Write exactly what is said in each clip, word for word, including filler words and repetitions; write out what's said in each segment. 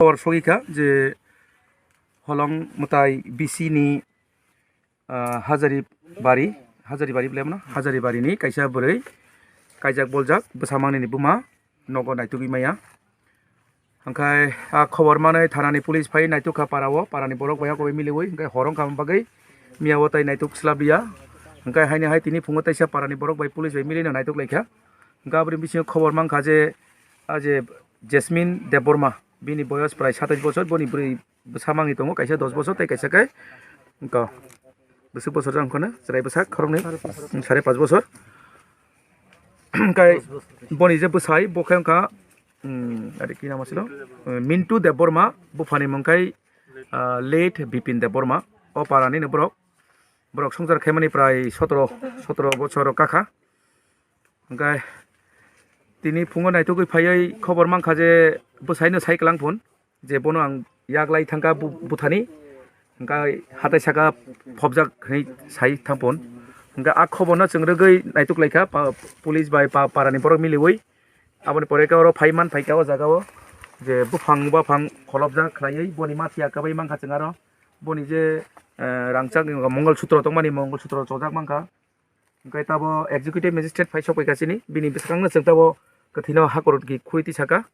Khobor sogwi kha je Holong Mwtai B C ni, ah, Hajari Bari, Hajari Bari bwlai mano, Hajari Bari ni kaisa bwrwi kaijak boljak bwsa mangni ni buma nogo naitugwi maya. Hwnkhe a khobor manwi thanani police phai naituk kha para o, parani borok bai hakhe miliwi, hwnkhe hor wngkha bagwi miya o tai naituk swlabya. Hwnkhe haini hai tini phungo teisa parani borok bai police bai milino naituk laikha. Hwnkhe aboni bisingo khobor mankha je, a je Jasmine Debbarma, bini boyos prai satais bochor, boni bwrwi bwsa mangwi tongo, kaisa dos bochor tei kaisa khe wngkha bwswk bochor jang kheno chwrai bwsa khoroknwi sare pas bochor. Hwnkhe boni je bwsai bo khe wngkha, um, ari ki namo silo, uh, Mintu Debbarma, buphani mung khe, uh, late Bipin Debbarma, o parani no borok, borok swngchar khaimani prai sotro, sotro bochor kakha. Hwnkhe tini phungo naitugwi phaiwi khobor mankha je bwsaino sai kwlang phun. Je bono ang yak lai thangkha bu-, buthani, hwnkhe hatai saka phobjak hinwi sai thangphun. Hwnkhe a khoborno chwng rwgwi naituk laikha pa-, police bai pa-, parani borok miliwi. Aboni pore khe oro phai man phaikha o jaga o je buphang baphang kholopjak khlaiwi boni ma phiya kwbai mankha chwng aro boni je, eh, rangchak Mongol Sutro tongmani Mongol Sutro chojak mankha. Hwnkhe tabo executive magistrate phai sokphaikha chini, bini bwskango chwng tabo kwthwino hakor ki khuri tisaka.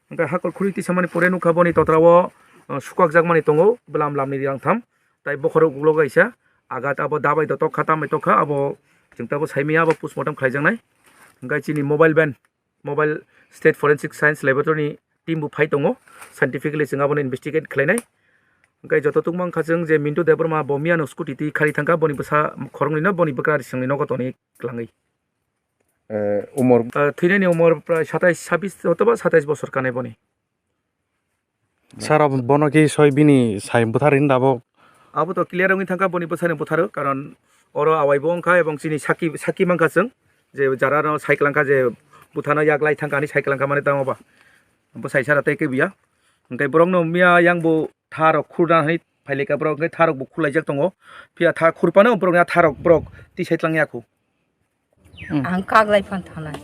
Hwnkhe hakor khuri tisamani pore nukha boni totra o, uh, sukakjakmani tongo, bwlam lamni rang tham, tai bokhorok ulo kaisa, agat abo dabai do tokha, tambai tokha, abo chwng tabo saimaya, abo postmortem khlaijaknai. Hwnkhe chini mobile van, Mobile State Forensic Science Laboratory ni team bo phai tongo, scientifically chwng abono investigate khlainai. Hwnkhe joto tungma wngkha chwng je Mintu Debbarma bo miyano scooty twi khari thangkha, boni bwsa khoroknwino boni bwkra risingni nogo tonwi kwlangwi. Eh, umor? Eh, thwinani umor prai satais, sabis otoba satais bosor kanai boni. Sir, abo bono ki soi bini sai bwthar hin dabo? Abo to clear wngwi thangkha boni bwsani bwtharo, karon oro awai bo wngkha ebong chini saki, saki mankha chwng je jara no sai kwlangkha je bwthano yak lai thangkha hinwi sai kwlangkha mani tamo ba bwsai sara tei kaibuya. Hwnkhe borokno miya yang bo tha rok khurna hinwi phailika borok hwnkhe tha rok bo khurlaijak tongo, phiya tha khurphano borokni a tha rok borok tisai tlang ya khu. Hmm. Ang kaglai phan thanai.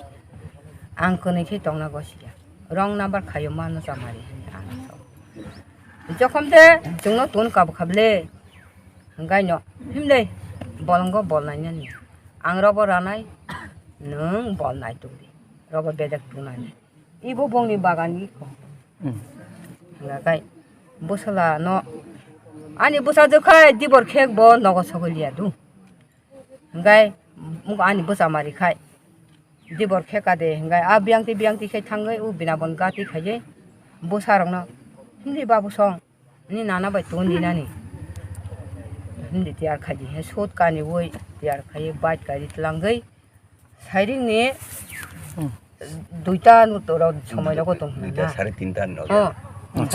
Ang kwnwi khe tongna gosia. Wrong number khaio mano chamari hinwi ang sao. Jokhom de chwngno tun kabo kha ble. Hwnkhe no, himle, bolongo bol nainani. Ang robo ranai, nwng bol nai tongdi. Robo bedek tunani. Ibo bongni bagan iko. Hmm. Hwnkhe bwsala no, ani bwsajwk khai dibor khek bo nogo sogwi liya du. Hwnkhe mugo ani bwsa mari khai. Dibor khe kade hwnkhe a biyangti biyangti khe thangwi o bina bon gati khaidi. Bwsa rokno, "Hindi babu song, ni nana bai tun di nani." Hindi tiyar khaidi he sut kani woi tiyar khai bike kari tlangwi. Sairing ni Hmm. duita no toro somoi rogo tong Duita na. Sare tinta no. Oh,